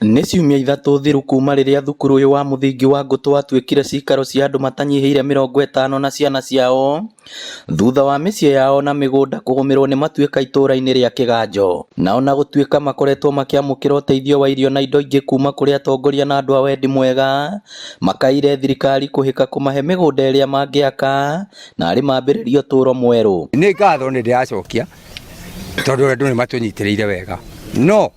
Nĩ ciumia 3 thiru kuma rĩrĩa thukuru ũyũ wa mũthingi wa Ngũtũ watuĩkire cikaro cia andũ matanyihĩire 50 na ciana ciao thutha wa mĩciĩ yao na mĩgũnda kũgũmĩrwo nĩ matuĩka itũũra-inĩ rĩa Kĩganjo. Na ona gũtuĩka makoretwo makĩamũkĩra ũteithio wa irio na indo ingĩ kuma kũrĩ atongoria na andũ a wendi mwega, makaire thirikari kũhĩka kũmahe mĩgũnda ĩrĩa mangĩaka na arĩ mambĩrĩrie ũtũũro mwerũ. Nĩ ngatho nĩ ndĩracokia tondũ andũ nĩ matũnyitĩrĩire wega, no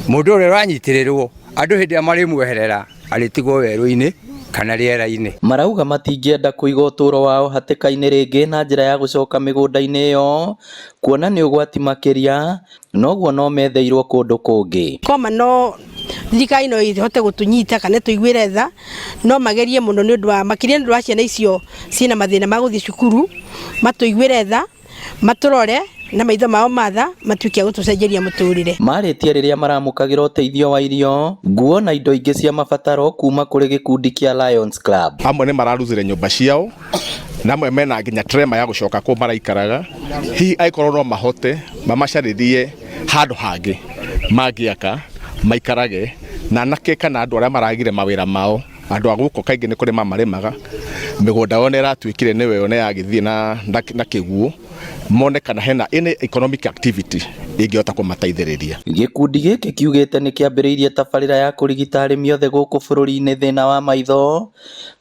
mũndũ ũrĩa ũranyitĩrĩrwo andũ hĩndĩ ĩrĩa marĩmweherera arĩtigwo werũ-inĩ kana rĩera-inĩ. Marauga matingĩenda kũiga ũtũũro wao hatĩka-inĩ rĩngĩ na njĩra ya gũcoka mĩgũnda-inĩ ĩyo kuona nĩ ũgwati makĩria, noguo no metheirwo kũndũ kũngĩ. Koma no thirikari no ĩhote gũtũnyita kana ĩtũiguĩre tha, no magerie mũno nĩ ũndũ wa makĩria nĩ ũndũ wa ciana icio ciĩna mathĩna ma gũthiĩ cukuru, matũiguĩre tha, matũrore na maitho mao ma tha, matuĩke a gũtũcenjeria mũtũrĩre. Marĩtie rĩrĩa maramũkagĩra ũteithio wa irio, nguo na indo ingĩ cia mabataro kuma kũrĩ gĩkundi kĩa Lions Club. Amwe nĩ mararutire nyũmba ciao na amwe mena nginya trema ya gũcoka kũu maraikaraga, hihi angĩkorwo no mahote mamacarĩrie handũ hangĩ mangĩaka maikarage na anake kana andũ arĩa maragire mawĩra mao, andũ a gũkũ kaingĩ nĩ kũrĩma marĩmaga, mĩgũnda yao nĩ ĩratuĩkire nĩwe nĩ yagĩthiĩ na kĩguũ, mone kana hena any economic activity ĩngĩhota kũmateithĩrĩria. Gĩkundi gĩkĩ kiugĩte nĩ kĩambĩrĩirie tabarĩra ya kũrigita arĩmi othe gũkũ bũrũri-inĩ thĩna wa maitho,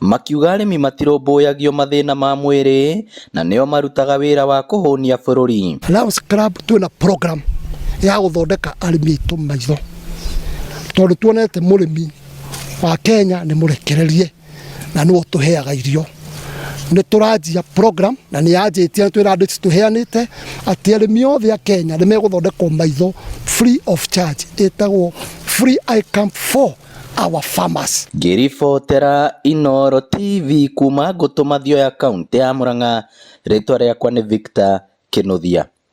makiuga arĩmi matirũmbũyagio mathĩna ma mwĩrĩ na nĩo marutaga wĩra wa kũhũnia bũrũri. Lions Club twĩna program ya gũthondeka arĩmi aitũ maitho, tondũ tuonete mũrĩmi wa Kenya nĩ mũrekererie na nĩwe ũtũheaga irio. Nĩ tũranjia program na nĩ yanjĩtie, twĩna andũ tũheanĩte atĩ arĩmi othe a Kenya nĩ megũthondekwo maitho free of charge, ĩtagwo free eye camp for our farmers. Ngĩribotera Inooro TV kuma Ngũtũ Mathioya, kaũntĩ ya Murang'a, rĩtwa rĩakwa nĩ Victor Kĩnuthia.